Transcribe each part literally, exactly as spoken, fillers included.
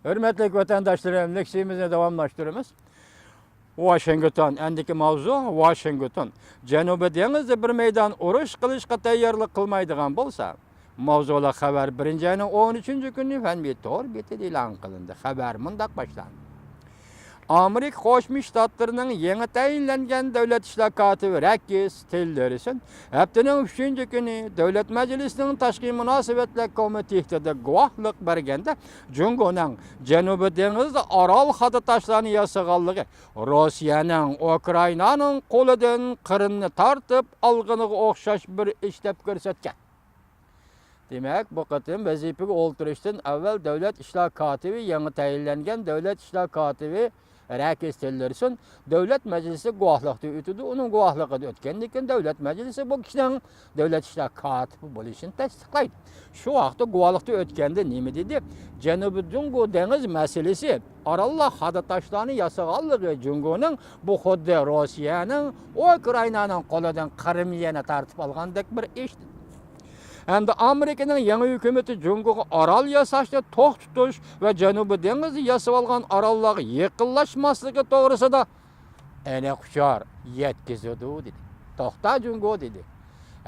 ھۆرمەتلىك ۋەتەنداشلىرىم، لېكسىيىمىزنى داۋاملاشتۇرىمىز. ۋاشىنگتون، ئەندىكى ماۋزۇ ۋاشىنگتون. جەنۇبىي دېڭىزدا بىر مەيدان ئۇرۇش قىلىشقا تەييارلىق قىلمايدىغان بولسا، ماۋزۇلۇق خەۋەر بىرىنچى ئاينىڭ ئون ئۈچىنچى كۈنى فەنۋى تور بېتىدە ئېلان قىلىندى. خەۋەر مۇنداق باشلاندى. ئامېرىكا قوشما شتاتلىرىنىڭ يېڭى تەيىنلەنگەن دۆلەت ئىشلار كاتىپى رەكس تىللېرسون ھەپتىنىڭ ئۈچىنچى كۈنى دۆلەت مەجلىسىنىڭ تاشقى مۇناسىۋەتلەر كومىتېتىدا گۇۋاھلىق بەرگەندە، جۇڭگونىڭ جەنۇبىي دېڭىزدا ئارال خادا تاشلارنى ياسىغانلىقى روسىيەنىڭ ئۇكرائىنانىڭ قولىدىن قىرىمنى تارتىپ ئالغىنىغا ئوخشاش بىر ئىش دەپ كۆرسەتكەن. دېمەك، بۇ قېتىم ۋەزىپىگە ئولتۇرۇشتىن ئەۋۋەل دۆلەت ئىشلار كاتىپى، يېڭى تەيىنلەنگەن دۆلەت ئىشلار كاتىپى رەكس تىللېرسون دۆلەت مەجلىسىگە گۇۋاھلىقتا ئۆتىدۇ. ئۇنىڭ گۇۋاھلىقىدا ئۆتكەندىن كېيىن دۆلەت مەجلىسى بۇ كىشىنىڭ دۆلەت ئىشلار كاتىپى بولۇشىنى تەستىقلايدۇ. شۇ ۋاقىتتا گۇۋاھلىقتا ئۆتكەندە نېمە دېدى؟ جەنۇبىي جۇڭگو دېڭىز مەسىلىسى، ئاراللار خادا تاشلارنى ياسىغانلىقى جۇڭگونىڭ، بۇ خۇددى روسىيەنىڭ ئۇكرائىنانىڭ قولىدىن قىرىمنى تارتىپ ئالغاندەك بىر ئىش. ھەمدە ئامېرىكىنىڭ يېڭى ھۆكۈمىتى جۇڭگوغا ئارال ياساشنى توختىتىش ۋە جەنۇبىي دېڭىزدا ياسىۋالغان ئاراللارغا يېقىنلاشماسلىقى توغرىسىدا ئېنىق ئۇچۇر يەتكۈزىدۇ، دېدى. توختا جۇڭگو، دېدى.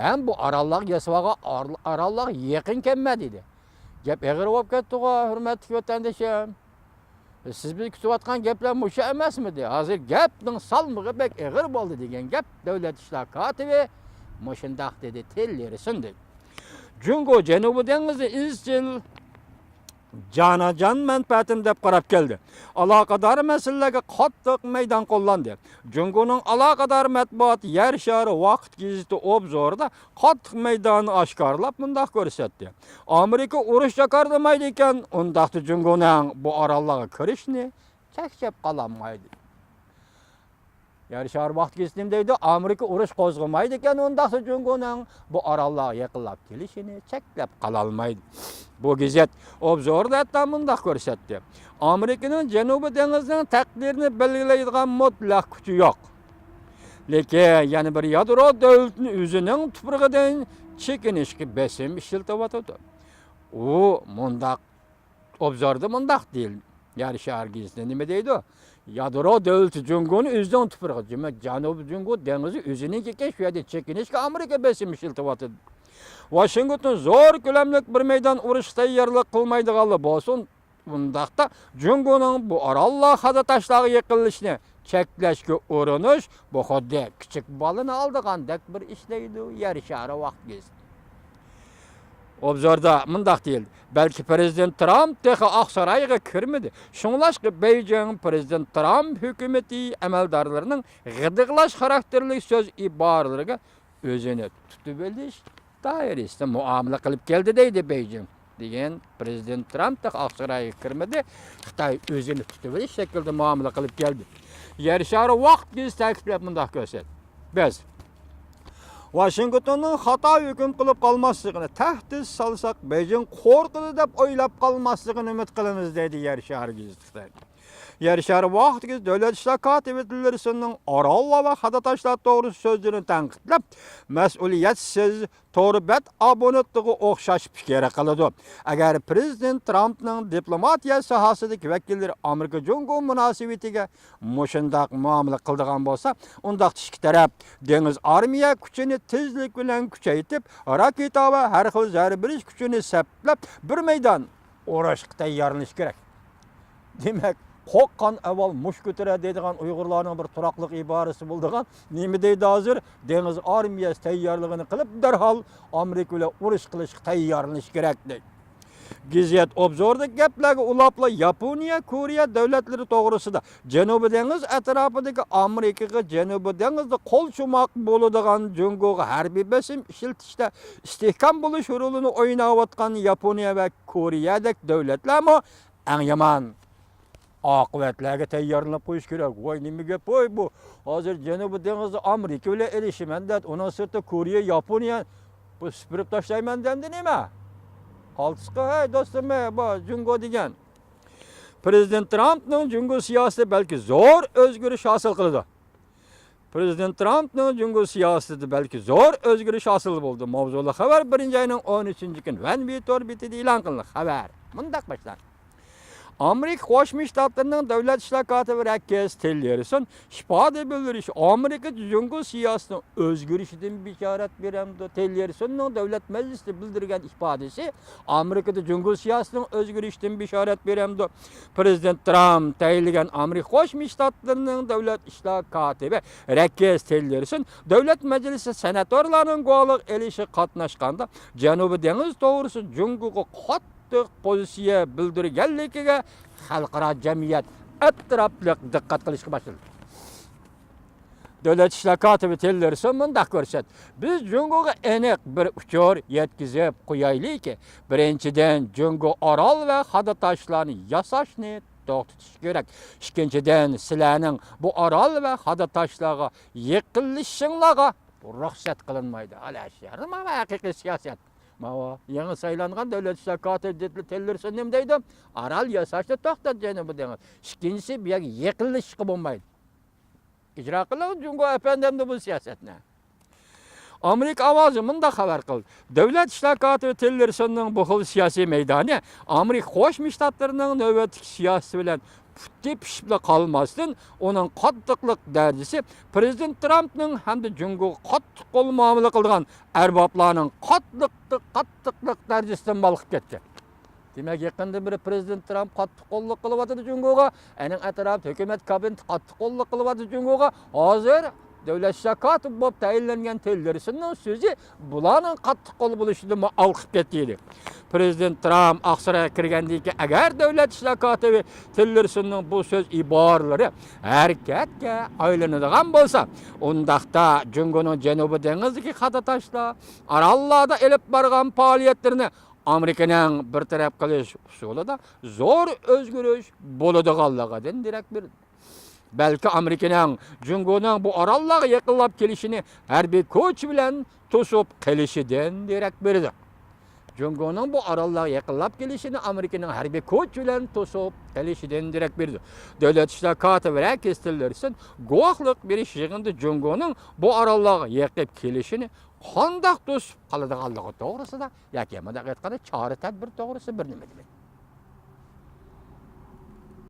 ھەم بۇ ئاراللارغا ياسىۋالغان ئار-، ئاراللارغا يېقىن كەلمە، دېدى. گەپ ئېغىر بولۇپ كەتتىغۇ، ھۆرمەتلىك ۋەتەندىشىم. سىز بىز كۈتۈۋاتقان گەپلەر مۇشۇ ئەمەسمىدى؟ ھازىر گەپنىڭ سالمىقى بەك ئېغىر بولدى، دېگەن گەپ دۆلەت ئىشلار كاتىپى مۇشۇنداق دېدى، تىللىرى سۇندى. جۇڭگو جەنۇبىي دېڭىزنى ئىزچىل جاناجان مەنپەئەتىم دەپ قاراپ كەلدى. ئالاقىدار مەسىلىلەرگە قاتتىق مەيدان قوللاندى. جۇڭگونىڭ ئالاقىدار مەتبۇئاتى يەر شارى ۋاقىت گېزىتى ئوبزورىدا قاتتىق مەيداننى ئاشكارىلاپ مۇنداق كۆرسەتتى. ئامېرىكا ئۇرۇش جاكارلىمايدىكەن، ئۇنداقتا جۇڭگونىڭ بۇ ئاراللارغا كىرىشنى چەكلەپ قالالمايدۇ. يەر شارى ۋاقىت گېزىتى نېمە دەيدۇ؟ ئامېرىكا ئۇرۇش قوزغىمايدىكەن، ئۇنداقتا جۇڭگونىڭ بۇ ئاراللارغا يېقىنلاپ كېلىشىنى چەكلەپ قالالمايدۇ. بۇ گېزىت ئوبزوردا ھەتتا مۇنداق كۆرسەتتى: ئامېرىكىنىڭ جەنۇبىي دېڭىزنىڭ تەقدىرىنى بەلگىلەيدىغان مۇتلەق كۈچى يوق. لېكىن يەنە بىر يادرو دۆلىتىنى ئۆزىنىڭ تۇپرىقىدىن چېكىنىشكە بېسىم ئىشلىتىۋاتىدۇ. ئۇ مۇنداق، ئوبزوردا مۇنداق دېيىلدى. يەر شارى گېزىتى نېمە دەيدۇ؟ يادرو دۆلىتى جۇڭگونى ئۆزىنىڭ تۇپرىقى، دېمەك، جەنۇبىي جۇڭگو دېڭىزى ئۆزىنىڭكىكەن، شۇ يەردە چېكىنىشكە ئامېرىكا بېسىم ئىشلىتىۋاتىدۇ. ۋاشىنگتون زور كۆلەملىك بىر مەيدان ئۇرۇشقا تەييارلىق قىلمايدىغانلا بولسۇن، ئۇنداقتا جۇڭگونىڭ بۇ ئاراللار خادا تاشلارغا يېقىنلىشىشنى چەكلەشكە ئۇرۇنۇش، بۇ خۇددى كىچىك بالىنى ئالدىغاندەك بىر ئىش، دەيدۇ يەر شارى ۋاقىت گېزىتى. ئوبزوردا مۇنداق دېيىلدى: بەلكى پىرېزىدېنت ترامپ تېخى ئاقسارايغا كىرمىدى. شۇڭلاشقا بېيجىڭ پىرېزىدېنت ترامپ ھۆكۈمىتى ئەمەلدارلىرىنىڭ غىدىقلاش خاراكتېرلىك سۆز ئىبارىلىرىگە ئۆزىنى تۇتۇۋېلىش دائىرىسىدە مۇئامىلە قىلىپ كەلدى، دەيدۇ بېيجىڭ. دېگەن پىرېزىدېنت ترامپ تېخى ئاقسارايغا كىرمىدى، خىتاي ئۆزىنى تۇتۇۋېلىش شەكلىدە مۇئامىلە قىلىپ كەلدى. يەر شارى ۋاقىت گېزىتى تەكىتلەپ مۇنداق كۆرسەتتى: بىز ۋاشىنگتوننىڭ خاتا ھۆكۈم قىلىپ قالماسلىقىنى، تەھدىت سالساق بېيجىڭ قورقىدۇ دەپ ئويلاپ قالماسلىقىنى ئۈمىد قىلىمىز، دەيدۇ يەر شارى گېزىتى خىتاي. يەر شارى ۋاقىت گېزىتى دۆلەت ئىشلار كاتىپى تىللېرسوننىڭ ئاراللار ۋە خادا تاشلار توغرىسىدا سۆزلىرىنى تەنقىدلەپ، مەسئۇلىيەتسىز، تور بەت ئابونېنتىغا ئوخشاش پىكىر قىلىدۇ. ئەگەر پىرېزىدېنت ترامپنىڭ دىپلوماتىيە ساھەسىدىكى ۋەكىللىرى ئامېرىكا جۇڭگو مۇناسىۋىتىگە مۇشۇنداق مۇئامىلە قىلىدىغان بولسا، ئۇنداقتا ئىككى تەرەپ دېڭىز ئارمىيە كۈچىنى تېزلىك بىلەن كۈچەيتىپ، راكېتا ۋە ھەر خىل زەربە بېرىش كۈچىنى سەپلەپ، بىر مەيدان ئۇرۇشقا تەييارلىنىشى كېرەك. دېمەك، قورققان ئاۋۋال مۇش كۆتۈرەر دەيدىغان ئۇيغۇرلارنىڭ بىر تۇراقلىق ئىبارىسى بولىدىغان، نېمە دەيدۇ ھازىر؟ دېڭىز ئارمىيەسى تەييارلىقىنى قىلىپ، دەرھال ئامېرىكا بىلەن ئۇرۇش قىلىشقا تەييارلىنىش كېرەك، دەيدۇ. گېزىت ئوبزوردىكى گەپلەرگە ئۇلاپلا ياپونىيە، كورېيە دۆلەتلىرى توغرىسىدا، جەنۇبىي دېڭىز ئەتراپىدىكى ئامېرىكىغا جەنۇبىي دېڭىزدا قول چوماق بولىدىغان، جۇڭگوغا ھەربىي بېسىم ئىشلىتىشتە ئىستىھكام بولۇش رولىنى ئويناۋاتقان ياپونىيە ۋە كورېيەدەك دۆلەتلەرمۇ ئەڭ يامان ئاقىۋەتلەرگە تەييارلىنىپ قويۇش كېرەك. ۋاي، نېمە گەپ ۋاي بۇ؟ ھازىر جەنۇبىي دېڭىزدا ئامېرىكا بىلەن ئېلىشىمەن دەپ، ئۇنىڭ سىرتىدا كورېيە، ياپونىيە، بۇ سۈپۈرۈپ تاشلايمەن دەمدى نېمە؟ قالتىسقا، ھەي دوستۇم، ھەي، بۇ جۇڭگو دېگەن. پىرېزىدېنت ترامپنىڭ جۇڭگو سىياسىتى بەلكى زور ئۆزگىرىش ھاسىل قىلىدۇ. پىرېزىدېنت ترامپنىڭ جۇڭگو سىياسىتىدە بەلكى زور ئۆزگىرىش ھاسىل بولدى. ماۋزۇلۇق خەۋەر بىرىنچى ئاينىڭ ئون ئۈچىنچى كۈنى ۋەن ۋىتور بېتىدە ئېلان قىلىندى. خەۋەر مۇنداق باشلاندى. ئامېرىكا قوشما شتاتلىرىنىڭ دۆلەت ئىشلار كاتىپى رەككېس تىللېرسون ئىپادە بىلدۈرۈش ئامېرىكىدا جۇڭگو سىياسىتىنىڭ ئۆزگىرىشىدىن بېشارەت بېرەمدۇ؟ تىللېرسوننىڭ دۆلەت مەجلىسىدە بىلدۈرگەن ئىپادىسى ئامېرىكىدا جۇڭگو سىياسىتىنىڭ ئۆزگىرىشىدىن بېشارەت بېرەمدۇ؟ پرېزىدېنت ترامپ تەيىنلىگەن ئامېرىكا قوشما شتاتلىرىنىڭ دۆلەت ئىشلار كاتىپى رەككېس تىللېرسون دۆلەت مەجلىسى سېناتورلارنىڭ گۇۋاھلىق ئېلىشىغا قاتناشقاندا، جەنۇبىي دېڭىز توغرىسىدا جۇڭگوغا قاتتىق پوزىتسىيە بىلدۈرگەنلىكىگە خەلقئارا جەمئىيەت ئەتراپلىق دىققەت قىلىشقا باشلىدى. دۆلەت ئىشلار كاتىپى تىللېرسون مۇنداق كۆرسەتتى: بىز جۇڭگوغا ئېنىق بىر ئۇچۇر يەتكۈزۈپ قويايلىكى، بىرىنچىدىن، جۇڭگو ئارال ۋە خادا تاشلارنى ياساشنى توختىتىش كېرەك. ئىككىنچىدىن، سىلەرنىڭ بۇ ئارال ۋە خادا تاشلارغا يېقىنلىشىشىڭلارغا رۇخسەت قىلىنمايدۇ. ئەلەشەر، ماۋۇ ھەقىقىي سىياسەت. ماۋۇ يېڭى سايلانغان دۆلەت ئىشلار كاتىپى تىللېرسون نېمە دەيدۇ؟ ئارال ياساشنى توختات، جەنۇبىي دېڭىز. ئىككىنچىسى، بۇ يەرگە يېقىنلىشىشقا بولمايدۇ. ئىجرا قىلىڭ جۇڭگو ئەپەندىمدە بۇ سىياسەتنى. ئامېرىكا ئاۋازى مۇنداق خەۋەر قىلدى: دۆلەت ئىشلار كاتىپى تىللېرسوننىڭ بۇ خىل سىياسىي مەيدانى ئامېرىكا قوشما شتاتلىرىنىڭ نۆۋەتتىكى سىياسىتى بىلەن پۇت تېپىشىپلا قالماستىن، ئۇنىڭ قاتتىقلىق دەرىجىسى پرېزىدېنت ترامپنىڭ ھەمدە جۇڭگوغا قاتتىق قول مۇئامىلە قىلىدىغان ئەربابلارنىڭ قاتتىق، قاتتىقلىق دەرىجىسىدىن بالقىپ كەتكەن. دېمەك، يېقىندىن بېرى پرېزىدېنت ترامپ قاتتىق قوللۇق قىلىۋاتىدۇ جۇڭگوغا، ئەنىڭ ئەتراپىدا ھۆكۈمەت كابىنېتى قاتتىق قوللۇق قىلىۋاتىدۇ جۇڭگوغا. ھازىر دۆلەت ئىشلار كاتىپى بولۇپ تەيىنلەنگەن تىللېرسوننىڭ سۆزى بۇلارنىڭ قاتتىق قول بولۇشىدىنمۇ ھالقىپ كەتتى ئىدى. پرېزىدېنت ترامپ ئاقسارايغا كىرگەندىن كېيىن، ئەگەر دۆلەت ئىشلار كاتىپى تىللېرسوننىڭ بۇ سۆز ئىبارىلىرى ھەرىكەتكە ئايلىنىدىغان بولسا، ئۇنداقتا جۇڭگونىڭ جەنۇبىي دېڭىزدىكى خادا تاشلار، ئاراللاردا ئېلىپ بارغان پائالىيەتلىرىنى ئامېرىكىنىڭ بىر تەرەپ قىلىش ئۇسۇلىدا زور ئۆزگىرىش بولىدىغانلىقىدىن دېرەك بېرىدۇ. بەلكى ئامېرىكىنىڭ جۇڭگونىڭ بۇ ئاراللارغا يېقىنلاپ كېلىشىنى ھەربىي كۈچ بىلەن توسۇپ قېلىشىدىن دېرەك بېرىدۇ. جۇڭگونىڭ بۇ ئاراللارغا يېقىنلاپ كېلىشىنى ئامېرىكىنىڭ ھەربىي كۈچ بىلەن توسۇپ قېلىشىدىن دېرەك بېرىدۇ. دۆلەت ئىشلار كاتىپى رەككېس تىللېرسون گۇۋاھلىق بېرىش يىغىنىدا جۇڭگونىڭ بۇ ئاراللارغا يېقىپ كېلىشىنى قانداق توسۇپ قالىدىغانلىقى توغرىسىدا ياكى مۇنداق ئېيتقاندا چارە تەدبىر توغرىسىدا بىر نېمە دېمەيدۇ.